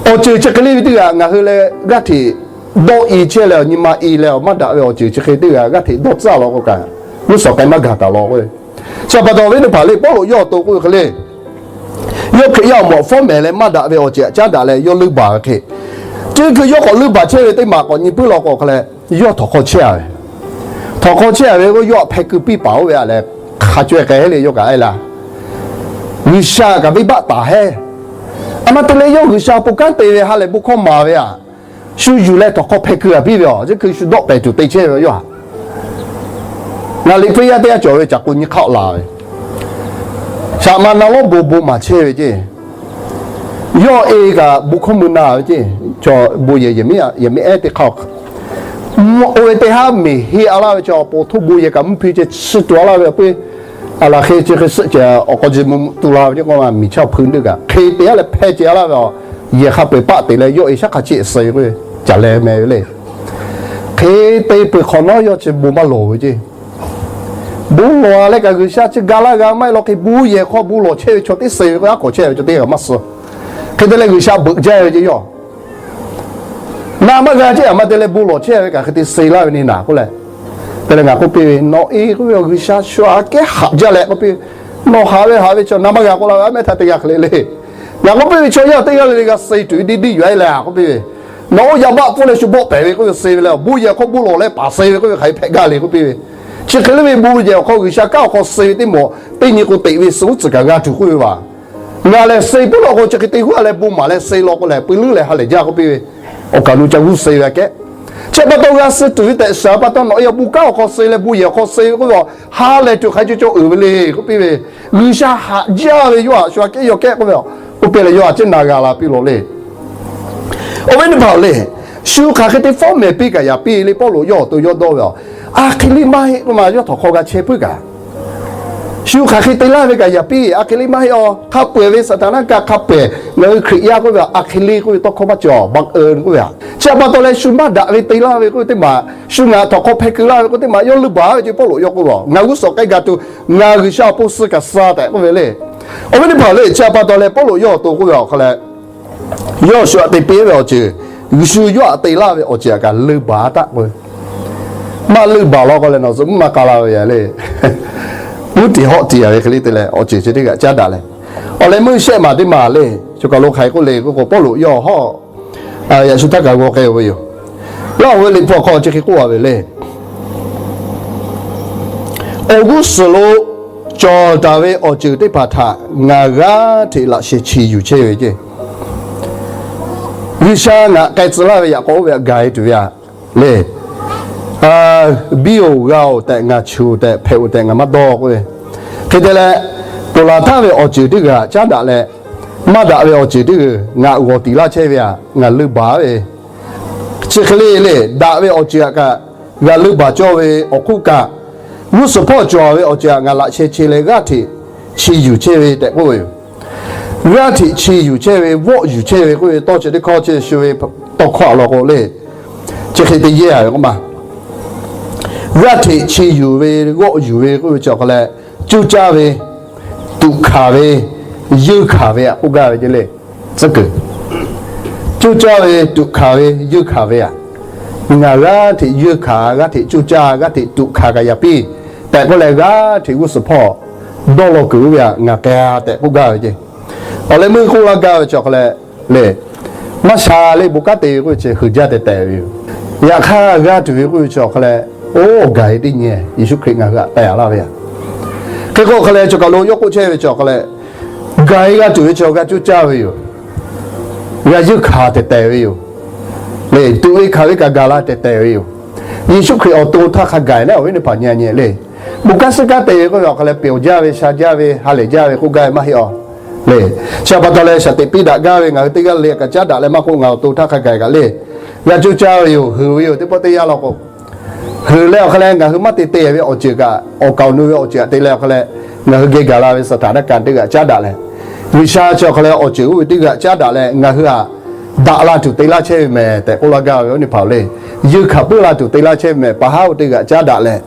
awˬ ceuˬ chi hk'e le ve teˇ g'aˇ ngaˬ hui leh g'aˇ hteꞈ dawˇ i chehˇ leh awˬ nyi ma i leh awˬ maˇ daꞈ ve awˬ ceuˬ chi hk'e teˇ g'aˇ g'aˇ hteꞈ dawˇ tcuhˉ law k'o kaꞈ, g'uˇ suhˍ k'ai maˇ gaˬ taˍ law k'o. Chi pa taw viˉ teˇ hpaˍ le, Pawˇluꞈ yawˇ awˬ to k'oˆ ve hk'e le, yawˇ Hkriꞈ yaˇ awˬ moˍ awˬ fawˉ mehˍ leh maˇ daꞈ ve awˬ ceuˬ aꞈ caˉ daꞈ leh yawˇ leunˇ baˬ ve hk'e, chi hkui yawˇ k'awꞈ leunˇ baˬ chehˇ ve teˇ maˬ k'awꞈ nyi puiˉ law k'o hk'a leh, yawˇ htawnˍ hk'aw chehˇ a ve, htawnˍ hk'aw chehˇ a ve k'o yawˇ htaꞈ hpeh keu piˇ paˍ oˇ ve a leh, hk'a caweh k'ai le yawˇ kaꞈ a laˇ. G'uiˬsha kaꞈ venˇbaˆ taˍ heˆ. A ma te leh yawˇ G'uiˬsha awˬ pon kanˉ te ve ha lehˬ bon hkawˇ maˍ ve aꞈ, shu yuˬ leh htawnˍ hk'aw hpeh keu a piˇ ve aˬ, chi hkui shu dawˆ pehˍ tuˬ te chehˇ ve yawˇ a. Ngaˬ liꞈ hpu yaˇ teˇ g'aˇ cawˬ ve caˬ k'o nyi hk'aˆ la ve, shaꞈ ma na lawˉ bon bon maˍ chehˇ ve ceˇ. Yawˇ e kaꞈ bon hkawˇ mui na ve ceˇ. Chaw bon yehˬ yehˬ miˉ ehˉ teˇ hk'aˇ oˇ ve teˇ haˉ meˬ heˆ a laˇ ve chaw awˬ pon htoˇ bon yehˬ kaꞈ mvuhˇ hpiˇ ceh chi tuˬ a laˇ ve awˬ pui, a laˬ hk'e chi hk'e suhˆ ceh awˬ k'aw ji mvuhˇ mvuhˇ tu la ve ceˇ k'o, miˬ chaˇ hpu teˇ kaꞈ hk'e te a leh hpehˇ ceh a laˇ ve aˬ, yehˬ hk'a peu eˬ paˆ te leh yawˇ e shaˉ hk'a cheˆ suh ve k'o, caˬ leh meh ve le. Hk'e te peuˬ hk'awꞈ nawˉ yawˇ chi bon maˇ lawˬ ve ceˇ. Bon lawˬ a leh kaꞈ G'uiˬsha chi ga laˇ g'a maˇ heˆ law hk'e bon yehˬ hk'aw bon lawˬ chehˇ ve chaw teˇ suh ve k'o, aˉ k'awꞈ chehˇ ve chaw teˇ g'aˇ maˇ suh. Hk'e te leh G'uiˬsha beuꞈ jaˇ ve ceˇ yawˇ. Na maˇ g'a ceˇ, a ma te leh bon lawˬ chehˇ ve kaꞈ hk'e te suh laˇ ve ne naˍ k'oˆ leh, te leh ngaˬ k'oˆ piˇ ve, Nawˬ e k'oˆ ve aˬ G'uiˬsha shu aꞈ kehˉ haꞈ jaˇ leh k'oˆ piˇ ve, nawˬ haꞈ ve haꞈ ve chaw na maˇ g'a k'oˆ laˇ ve, a mehˉ htaˇ teˇ g'aˇ hk'e le le. Ngaˬ k'oˆ piˇ ve, chaw yaˇ teˇ g'aˇ le le g'a suh tuˬ ve deˇ deˇ yuˬ a leh a k'oˆ piˇ ve, nawˬ oˇ yaˇ baˆ pfuhˇ leh shu bawˆ pehˍ ve k'oˆ ve suh ve leh, bon yehˬ hk'aw bon lawˬ leh paˍ suh ve k'oˆ ve hk'aˬ hk'e hpehꞈ gaˇ le k'oˆ piˇ ve. Chi hk'e le ve bon yehˬ awˬ hk'aw G'uiˬsha kanˉ awˬ hk'aw suh ve teˇ mawˬ teˇ nyi k'o teꞈ ve suh uˉ tcuhˍ kaꞈ g'a tuˬ k'oˆ ve vaˬ. Ngaˬ lehˬ suh puiˉ law k'o chi hk'e te huˉ a leh bon maˍ leh suh law k'o lehˬ, peu leuˉ leh ha lehˬ jaˇ k'oˆ piˇ ve, awˬ kaˬ lo ca g'uˇ suh ve aꞈ kehˉ. Chi pa taw g'a suh tuˬ ve tehꞈ shaˍ pa taw nawˬ e a bon kanˉ awˬ hk'aw suh leh bon yehˬ awˬ hk'aw suh ve k'oˆ ve aˬ, ha lehˬ tuˬ hk'a co caw uiˍ ve le k'oˆ piˇ ve, G'uiˬsha haꞈ jaˇ ve yawˇ aꞈ shu aꞈ kehˉ yaw kehˉ k'oˆ ve aˬ, k'oˆ piˇ leh yawˇ aꞈ ceˉ na g'a la piˇ law le. Awˬ viˉ teˇ hpaˍ le, shu hk'aˬ hk'e te fawˉ mehˍ piˇ kaꞈ yaꞈ piˇ le, Pawˇluꞈ yawˇ awˬ to yawˇ dawˇ ve aˬ, a hk'e le maˇ heˆ k'oˆ ma yawˇ htawnˍ hk'aw g'a chehˇ puiˉ kaꞈ, shu hk'aˬ hk'e te laˇ ve kaꞈ yaꞈ piˇ, a hk'e le maˇ heˆ aˬ. Hk'a peu eˬ ve Saˍtanˍ naˆ kaꞈ hk'a peu eˬ ngaˬ hui Hkriꞈ yaˇ k'oˆ ve a hk'e le k'oˆ ve tawˇ hkawˇ maˇ cawˬ, baˆ e k'oˆ ve aˬ. Chi pa taw leh shu maˇ daꞈ ve te laˇ ve k'oˆ ve teˇ maˬ, shu ngaˬ htawnˍ hk'aw hpeh keu laˇ ve k'oˆ teˇ maˬ yawˇ leunˇ baˬ ve ceˇ. Pawˇluꞈ yawˇ k'oˆ ve aˬ, ngaˬ g'uˇ suhˍ k'ai gaˬ tuˬ ngaˬ G'uiˬsha awˬ pon suh kaꞈ suh tehꞈ k'oˆ ve le. Awˬ viˉ teˇ hpaˍ le, chi pa taw leh Pawˇluꞈ yawˇ awˬ to k'oˆ ve aˬ hk'a leh, yawˇ shu aꞈ te piˇ ve awˬ ceuˬ, G'uiˬsha yawˇ aꞈ te laˇ ve awˬ ceuˬ aꞈ kaꞈ leunˇ baˬ taˆ k'oˆ ve, maˇ leunˇ baˬ law k'o leh nawˬ zuhꞈ mvuhˇ maˇ k'a la ve a le. Mvuhˇ tiˍ hawˆ tiˍ a ve hk'e le te leh awˬ ceuˬ chi teˇ g'aˇ caˉ daꞈ leh, awˬ leh meuˇ shehˆ maˬ teˇ maˬ le, shu kaˬ lo hk'aˬ hk'e k'oˆ le k'oˆ k'o, Pawˇluꞈ yawˇ hawˉ yaꞈ shu htaˇ kaꞈ g'aw k'ai-o ve yoˬ. Laˇ oˬ ve liꞈ hpu awˬ hk'aw chi hk'e k'oˆ a ve le. Awˬ g'uˇ suhˍ lo cawˬ taˍ ve awˬ ceuˬ teˇ hpaˍ htaꞈ ngaˬ g'aˇ hteꞈ laꞈ sheh chi yuˬ chehˇ ve ceˇ. G'uiˬsha ngaˬ k'ai tcuh laˇ ve yaꞈ k'aw oˇ ve aꞈ gaˬ e tuˬ ve aꞈ le. biˇ-oˬ g'a-oˬ tehꞈ ngaˬ chuˬ tehꞈ hpehꞈ-oˬ tehꞈ ngaˬ maˇ dawˇ k'oˆ ve. Hk'e te leh, ponˬ laˬ htaˇ ve awˬ ceuˬ teˇ g'aˇ caˉ daꞈ leh, maˇ daꞈ ve awˬ ceuˬ teˇ g'aˇ ngaˬ g'awˬ tiˍ laˇ chehˇ ve htaꞈ ngaˬ leunˇ baˬ ve, chi hk'e le le, daꞈ ve awˬ ceuˬ htaꞈ kaꞈ g'a leunˇ baˬ cawˇ ve awˬ hk'oˆ kaꞈ, g'uˇ suhˍ hpawˇ cawˬ ve awˬ ceuˬ htaꞈ ngaˬ laꞈ sheh che leh g'aˇ hteꞈ chi yuˬ chehˇ ve tehꞈ k'oˆ ve yoˬ. G'aˇ hteꞈ chi yuˬ chehˇ ve, vawˆ yuˬ chehˇ ve k'oˆ ve tawˇ chi teˇ hkawˇ chi shu ve tawˇ hkawˇ awˬ lawn k'o le, chi hk'e te yehˇ ve k'oˆ ma. G'aˇ hteꞈ chi yuˬ ve, vawˆ yuˬ ve k'oˆ ve chi awˬ hk'aw leh, coˇ caˇ ve, tuꞈ hkanˍ ve, yeunˇ hkanˍ ve htaꞈ k'oˆ gaˇ ve ce le. Tcuhˉ kuiˬ, coˇ caˇ ve, tuꞈ hkanˍ ve, yeunˇ hkanˍ ve htaꞈ ngaˬ g'aˇ hteꞈ yeunˇ hkanˍ, g'aˇ hteꞈ coˇ caˇ, g'aˇ hteꞈ tuꞈ hkanˍ kaꞈ yaꞈ piˇ tehꞈ k'oˆ leh, g'aˇ hteꞈ g'uˇ suhˍ hpawˇ dawˇ law kuiˬ oˇ ve htaꞈ ngaˬ k'ai-a tehꞈ k'oˆ gaˇ ve ce. Awˬ leh meuˇ k'oˆ laˇ gaˇ ve chi awˬ hk'aw leh, le, maˇ sha le, bon kanˉ te ve k'oˆ ve chi heuˬ jaˇ tehˬ tehˬ ve yoˬ. Yaꞈ hk'aˇ g'aˇ tuˬ ve k'oˆ ve chi awˬ hk'aw leh, oˇ gaˬ-e teˇ nyi Yeˍsuˆ Hkriꞈ ngaˬ hui htaꞈ teh-a laˇ ve yoˬ. Hk'e k'o awˬ hk'aw leh, choˬ kaˬ lo yawˇ k'oˆ chehˇ ve chi awˬ hk'aw leh, gaˬ-e g'a tuˬ ve chi g'a coˇ caˇ ve yoˬ. G'a yeunˇ hkanˍ tehˬ tehˬ ve yoˬ. Le, tuꞈ ve hkanˍ ve kaꞈ gaˬ la tehˬ tehˬ ve yoˬ. Yeˍsuˆ Hkriꞈ awˬ to htaˇ hk'a gaˬ leh awˬ viˉ teˇ hpaˍ nyi nyi le, bon kanˉ suh kanˉ te ve k'oˆ ve awˬ hk'aw leh, pehˬ awˬ jaˇ ve, sha jaˇ ve, ha lehˬ jaˇ ve k'oˆ gaˇ ve maˇ heˆ a. Le, chi pa taw leh shaˍ teꞈ piˇ daꞈ gaˇ ve ngaˬ hui teˇ g'aˇ le kaꞈ caˉ daꞈ leh maˇ k'oˆ, ngaˬ awˬ to htaˇ hk'a gaˬ kaꞈ le, g'a coˇ caˇ ve yoˬ, heuˬ ve yoˬ. Teˇ pawˆ teˇ yanˇ law k'o, heuˬ leh awˬ hk'aw leh ngaˬ hui maˇ te te ve awˬ ceuˬ kaꞈ, awˬ kaˍ awˬ nu ve awˬ ceuˬ htaꞈ te leh awˬ hk'aw leh, ngaˬ hui geh gaˬ la ve saˍtanˍ kaꞈ teˇ g'aˇ caˉ daꞈ leh, G'uiˬsha chi awˬ hk'aw leh awˬ ceuˬ oˇ ve teˇ g'aˇ caˉ daꞈ leh ngaˬ hui htaꞈ daꞈ la tuˬ te laˇ chehˇ ve mehˍ tehꞈ k'oˆ laˇ gaˇ ve awˬ viˉ teˇ hpaˍ-oˬ le. Yeunˇ hkanˍ puiˉ la tuˬ te laˇ chehˇ ve mehˍ, pa haˉ oˇ teˇ g'aˇ caˉ daꞈ leh,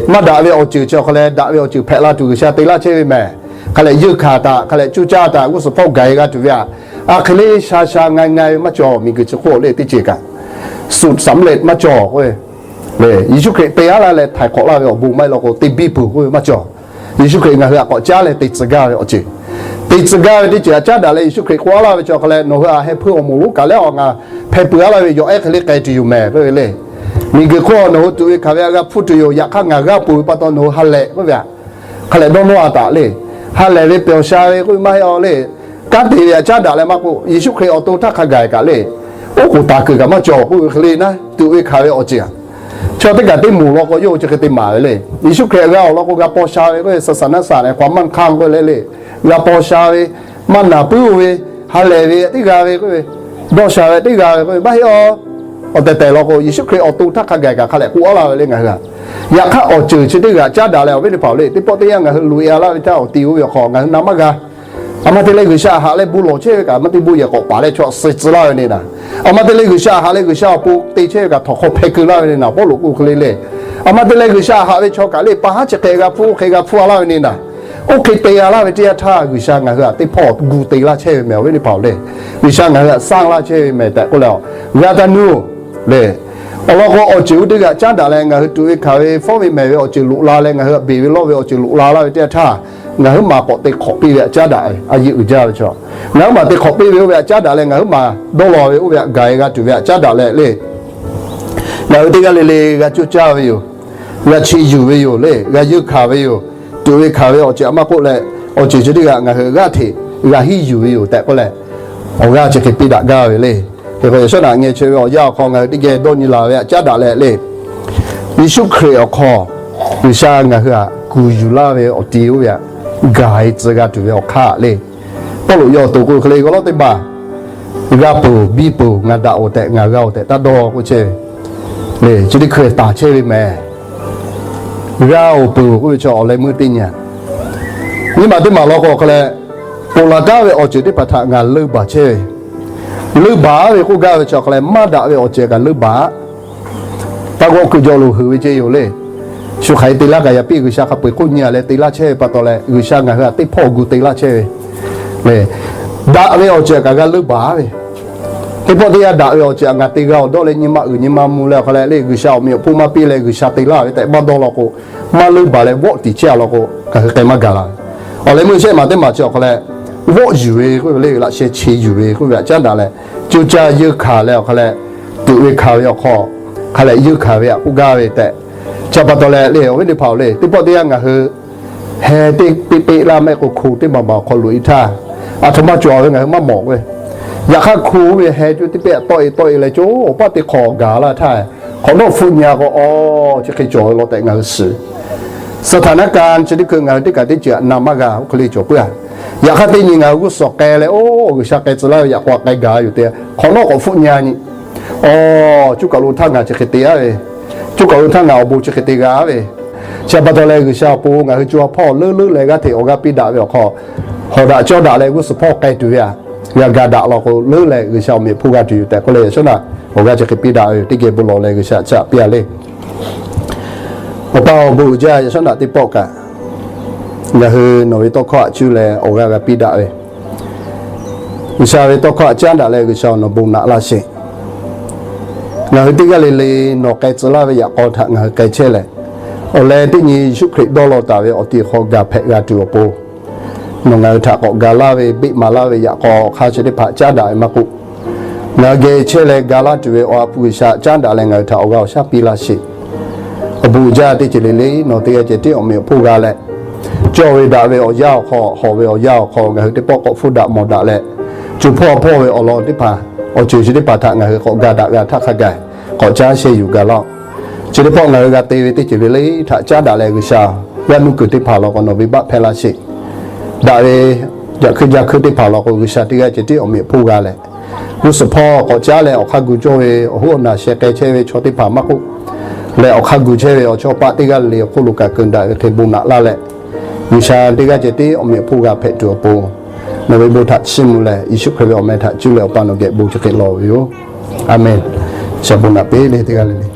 maˇ daꞈ ve awˬ ceuˬ chi awˬ hk'aw leh daꞈ ve awˬ ceuˬ hpehꞈ la tuˬ G'uiˬsha te laˇ chehˇ ve mehˍ. Hk'a leh yeunˇ hkanˍ htaꞈ, hk'a leh coˇ caˇ htaꞈ g'uˇ suhˍ hpawˇ gaˬ-e g'a tuˬ ve htaꞈ, a hk'e le sha sha nga nga ve maˇ cawˬ, miˬguiˬ chi hk'oˆ le teˇ ceuˬ kaꞈ suhˍ saˍ mvuhˇ leh maˇ cawˬ k'o, Yeˍsuˆ Hkriꞈ te-a laˇ leh htaiˍ hk'awꞈ laˇ ve awˬ bon maˇ heˆ law k'o, teˇ biˇ peuˬ k'oˆ ve maˇ cawˬ. Yeˍsuˆ Hkriꞈ ngaˬ hui htaꞈ k'awꞈ caˉ leh te tcuh gaˇ ve awˬ ceuˬ, te tcuh gaˇ ve teˇ ceuˬ htaꞈ caˉ daꞈ leh Yeˍsuˆ Hkriꞈ k'oˆ laˇ ve chi awˬ hk'aw leh, nawˬ hui htaꞈ heh hpuiˇ awˬ moˍ lonˉ kaꞈ leh awˬ ngaˬ hpeh peuˬ-a laˇ ve yawˬ ehˉ hk'e le k'ai tuˬ yoˬ mehˍ k'oˆ ve le. Miˬguiˬ hk'oˆ nawˬ hui tuꞈ ve hkanˍ ve htaꞈ g'a hpuˇ tuˬ yoˬ. Yaꞈ hk'aˇ ngaˬ g'aˇ peuˬ ve pa taw nawˬ hui ha lehˬ k'oˆ ve htaꞈ hk'a leh dawˇ nawˇ-a taꞈ le. Ha lehˬ ve pehˬ awˬ sha ve k'oˆ ve maˇ heˆ a le. Kanˉ te ve htaꞈ caˉ daꞈ leh maˇ k'oˆ, Yeˍsuˆ Hkriꞈ awˬ to htaˇ hk'a gaˬ kaꞈ le, oˉ k'oˍ taˍ kuiˬ kaꞈ maˇ cawˬ k'oˆ ve hk'e le naˉ, tuꞈ ve hkanˍ ve awˬ ceuˬ chaw teˇ kaˬ teˇ moˍ law k'o, yawˇ hui chi hk'e te maˍ ve le. Yeˍsuˆ Hkriꞈ g'a awˬ lawn k'o, g'a paw sha ve k'oˆ ve, saˍ saˍ naˆ saˍ leh hk'aˬ maˇ hk'aˇ k'oˆ ve le le, g'a paw sha ve, maˇ naˬ puiˉ-o ve, ha lehˬ ve teˇ g'a ve k'oˆ ve, dawˇ sha ve teˇ g'a ve k'oˆ ve maˇ heˆ a. Awˬ tehˬ tehˬ law k'o, Yeˍsuˆ Hkriꞈ awˬ to htaˇ hk'a gaˬ kaꞈ hk'a leh k'oˆ-a laˇ ve le ngaˬ hui htaꞈ. Yaꞈ hk'aˇ awˬ ceuˬ chi teˇ g'aˇ caˉ daꞈ leh awˬ viˉ teˇ hpaˍ-oˬ le, teˇ pawˆ teˇ yanˇ ngaˬ hui loꞈ-e-a laˇ ve htaˇ awˬ ti oˇ ve awˬ hk'aw ngaˬ hui na maˇ g'a. Awˬ ma te leh G'uiˬsha htaꞈ haꞈ leh bon lawˬ chehˇ ve kaꞈ maˇ te bon yehˬ k'awꞈ paˍ leh chaw suh tcuh laˇ ve ne naˍ. Awˬ ma te leh G'uiˬsha htaꞈ haꞈ leh G'uiˬsha awˬ pon te chehˇ ve kaꞈ htawnˍ hk'aw hpeh keu laˇ ve ne naˍ. Pawˇluꞈ k'oˆ hk'e le le. Awˬ ma te leh G'uiˬsha haꞈ ve chaw kaꞈ le pa haˉ chi hk'e g'a hpuˇ, oˇ hk'e g'a hpuˇ-a laˇ ve ne naˍ. Oˇ hk'e te-a laˇ ve teˇ yanˇ htaˇ G'uiˬsha ngaˬ hui htaꞈ teˇ hpawˇ gu te laˇ chehˇ ve mehˍ awˬ viˉ teˇ hpaˍ-oˬ le. G'uiˬsha ngaˬ hui htaꞈ sanˇ laˇ chehˇ ve mehˍ tehꞈ k'oˆ leh, g'a taˇ nuˇ le. Awˬ lawn k'o, awˬ ceuˬ oˇ teˇ g'aˇ caˉ daꞈ leh ngaˬ hui tuꞈ ve hkanˍ ve, fawˉ ve mehˍ ve awˬ ceuˬ loꞈ la leh ngaˬ hui htaꞈ beˬ ve lawˇ ve awˬ ceuˬ loꞈ la laˇ ve teˇ yanˇ htaˇ, ngaˬ huiˉ maˬ k'awꞈ te hk'awꞈ piˇ ve htaꞈ caˉ daꞈ ve, a yehˬ uiˍ jaˇ ve chaw, ngaˬ huiˉ maˬ te hk'awꞈ piˇ ve oˇ ve htaꞈ caˉ daꞈ leh ngaˬ huiˉ maˬ dawˇ law ve oˇ ve htaꞈ gaˬ-e g'a tuˬ ve htaꞈ caˉ daꞈ leh le. Ngaˬ hui teˇ g'aˇ le le g'a coˇ caˇ ve yoˬ. G'a chi yuˬ ve yoˬ le, g'a yeunˇ hkanˍ ve yoˬ. Tuꞈ ve hkanˍ ve awˬ ceuˬ htaꞈ maˇ k'oˆ leh, awˬ ceuˬ chi teˇ g'aˇ ngaˬ hui g'aˇ hteꞈ g'a hiˉ yuˬ ve yoˬ tehꞈ k'oˆ leh, awˬ g'aˇ chi hk'e piˇ daꞈ gaˇ ve le. Hk'e k'o, yaꞈ shawˉ naꞈ ngeh chaweh ve awˬ yanˇ awˬ hk'aw ngaˬ hui teˇ geh dawˇ nyi la ve htaꞈ caˉ daꞈ leh le, Yeˍsuˆ Hkriꞈ awˬ hk'aw G'uiˬsha ngaˬ hui htaꞈ kuˬ yuˬ laˇ ve awˬ ti oˇ ve htaꞈ gaˬ-e tcuh g'a tuˬ ve awˬ hk'aˇ le. Pawˇluꞈ yawˇ awˬ to k'oˆ hk'e le, g'aw lawˉ teˇ maˬ g'a peuˬ biˇ peuˬ, ngaˬ daꞈ-oˬ tehꞈ ngaˬ g'a-oˬ tehꞈ taˇ dawˇ k'oˆ chehˇ ve le. Chi teˇ hkui taˍ chehˇ ve mehˍ. G'a-oˬ peuˬ-oˬ k'oˆ ve chaw awˬ leh meuˇ teˇ nyi. Nyiˇ maˬ teˇ maˬ law k'o awˬ hk'aw leh, ponˬ laˬ taˉ ve awˬ ceuˬ teˇ hpaˍ htaꞈ ngaˬ leunˇ baˬ chehˇ ve, leunˇ baˬ ve k'oˆ gaˇ ve chi awˬ hk'aw leh maˇ daꞈ ve awˬ ceuˬ kaꞈ leunˇ baˬ. Taˇ g'awˆ kuiˬ jawˬ lo heuˬ ve ceh yoˬ le. Shu hk'aˬ hk'e te laˇ kaꞈ yaꞈ piˇ G'uiˬsha hk'a peu-eˬ hk'oˆ nyi-a leh te laˇ chehˇ ve pa taw leh, G'uiˬsha ngaˬ hui htaꞈ teˇ hpawˇ gu te laˇ chehˇ ve le. Daꞈ ve awˬ ceuˬ kaꞈ g'a leunˇ baˬ ve. Teˇ pawˆ teˇ yanˇ daꞈ ve awˬ ceuˬ htaꞈ ngaˬ te g'a-oˬ dawˇ leh nyi ma uiˍ nyi ma mvuh leh awˬ hk'aw leh le, G'uiˬsha awˬ meꞈ awˬ hponˇ maˇ piˇ leh G'uiˬsha te laˇ ve tehꞈ maˇ dawˇ law k'o, maˇ leunˇ baˬ leh vawˆ tiˍ chehˇ-a law k'o, ngaˬ hui k'ai maˇ gaˬ la ve. Awˬ leh meuˇ shehˆ maˬ teˇ maˬ chi awˬ hk'aw leh, vawˆ yuˬ ve k'oˆ ve le, laꞈ sheh che yuˬ ve k'oˆ ve htaꞈ caˉ daꞈ leh, coˇ caˇ yeunˇ hkanˍ leh awˬ hk'aw leh, tuꞈ ve hkanˍ ve awˬ hk'aw hk'a leh yeunˇ hkanˍ ve htaꞈ k'oˆ gaˇ ve tehꞈ, chi pa taw leh le awˬ viˉ teˇ hpaˍ-oˬ le, teˇ pawˆ teˇ yanˇ ngaˬ hui heh teˇ peˆ peˆ laˇ mehˆ k'o, hko teˇ maˬ maˬ awˬ hk'aw loꞈ-e htaˇ, aˬ htoꞈ ma cawˬ ve ngaˬ hui maˇ mawˬ ve. Yaꞈ hk'aˇ hko ve heh coˇ teˇ peˆ tawˆ-e tawˆ-e leh coˇ awˬ paˆ teˇ hk'awꞈ gaˬ laˇ htaˇ, Hk'awꞈ nawˉ hpfuhˆ nyi-a k'o, aw, chi hk'e cawˬ ve law tehꞈ ngaˬ hui shiˍ. Saˍtanˍ kanˇ chi teˇ hkui ngaˬ hui teˇ kaꞈ teˇ ceuˬ aꞈ na maˇ g'a, oˇ hk'e le cawˬ puiˉ-a. Yaꞈ hk'aˇ teˇ nyi ngaˬ hui g'uˇ suhˍ k'ai leh, oˇ, G'uiˬsha k'ai tcuh laˇ ve yaꞈ k'aw k'ai gaˬ yoˬ tehꞈ hk'awꞈ nawˉ k'awꞈ hpfuhˆ nyi-a nyi. Aw, cuˇ kaˬ lo htaˇ ngaˬ chi hk'e te-a ve, cuˇ kaˬ lo htaˇ ngaˬ awˬ bon chi hk'e te g'a ve, chi pa taw leh G'uiˬsha awˬ pon ngaˬ hui co ha hpawˇ leuˉ leuˉ leh g'aˇ hteꞈ awˬ g'aˇ piˇ daꞈ ve awˬ hk'aw, hawˍ daꞈ cawˇ daꞈ leh g'uˇ suhˍ hpawˇ k'ai tuˬ ve-a, g'a ga daꞈ law k'o leuˉ leh G'uiˬsha awˬ meꞈ awˬ hponˇ g'a tuˬ yoˬ tehꞈ k'oˆ leh, yaꞈ shawˉ naꞈ awˬ g'aˇ chi hk'e piˇ daꞈ ve yoˬ. Teˇ geh bon lawˬ leh G'uiˬsha htaꞈ piˇ-a le. Awˬ pa awˬ bon uiˍ jaˇ, yaꞈ shawˉ naꞈ teˇ pawˆ kaꞈ ngaˬ hui nawˬ ve tawˇ hkawˇ htaꞈ cuˇ leh awˬ g'aˇ g'a piˇ daꞈ ve, G'uiˬsha ve tawˇ hkawˇ htaꞈ caˉ daꞈ leh G'uiˬsha nawˬ bon naꞈ laˇ sheˍ. Ngaˬ hui teˇ g'aˇ le le nawˬ k'ai tcuh laˇ ve yaꞈ k'aw htaꞈ ngaˬ hui k'ai chehˇ leh, awˬ leh teˇ nyi Yeˍsuˆ Hkriꞈ dawˇ law taˍ ve awˬ ti hk'aw gaˬ hpehꞈ g'a tuˬ awˬ pon, nawˬ ngaˬ hui htaꞈ k'awꞈ ga laˇ ve, beˆ maˍ laˇ ve yaꞈ k'aw awˬ hk'aˇ chi teˇ hpaˍ caˉ daꞈ ve maˇ k'oˆ, ngaˬ hui geh chehˇ leh ga laˇ tuˬ ve awˬ ha hpu G'uiˬsha caˉ daꞈ leh ngaˬ hui htaꞈ awˬ g'aˇ awˬ shaˉ piˇ laˇ sheˍ. Awˬ bon uiˍ jaˇ, teˇ ceuˬ le le nawˬ teˇ g'aˇ ceh tiˉ awˬ meꞈ awˬ hponˇ g'a leh, cawˇ ve daꞈ ve awˬ yanˇ awˬ hk'aw, hawˍ ve awˬ yanˇ awˬ hk'aw ngaˬ hui teˇ pawˆ k'awꞈ hpfuhˇ daꞈ mawˬ daꞈ leh, co hpawˇ hpawˇ ve awˬ lawn teˇ hpaˍ, awˬ ceuˬ chi teˇ hpaˍ htaꞈ ngaˬ hui k'awꞈ ga daꞈ g'a htaˇ hk'a gaˬ k'awꞈ caˉ sheh yuˬ gaˬ laˇ-oˆ. Chi teˇ pawˆ ngaˬ hui g'a te ve teˇ ceuˬ le le htaꞈ caˉ daꞈ leh G'uiˬsha, g'aˇ nuˇ kuiˬ teˇ hpaˍ law k'o nawˬ venˇbaˆ hpehˇ laˇ sheˍ. Daꞈ ve yaꞈ hkui jaˇ hkui teˇ hpaˍ law k'o G'uiˬsha teˇ g'aˇ ceh tiˉ awˬ meꞈ awˬ hponˇ g'a leh, g'uˇ suhˍ hpawˇ k'awꞈ caˉ leh awˬ hk'aˇ gu cawˇ ve awˬ hoˉ awˬ naˬ sheh k'ai chehˇ ve chaw teˇ hpaˍ maˇ k'oˆ, leh awˬ hk'aˇ gu chehˇ ve awˬ chawˇ paˆ teˇ g'aˇ le le awˬ hk'oˆ lo kaꞈ keunˍ daꞈ ve hk'e bon naꞈ laˇ leh, G'uiˬsha teˇ g'aˇ ceh tiˉ awˬ meꞈ awˬ hponˇ g'a hpehꞈ tuˬ awˬ pon, nawˬ ve bon htaꞈ chiˇ mvuh leh Yeˍsuˆ Hkriꞈ ve awˬ meh htaꞈ cuˇ leh Awˬ pa nawˬ geh bon chi hk'e lawˬ ve yoˬ. A menˬ. G'uiˬsha bon naꞈ piˇ le teˇ g'aˇ le le.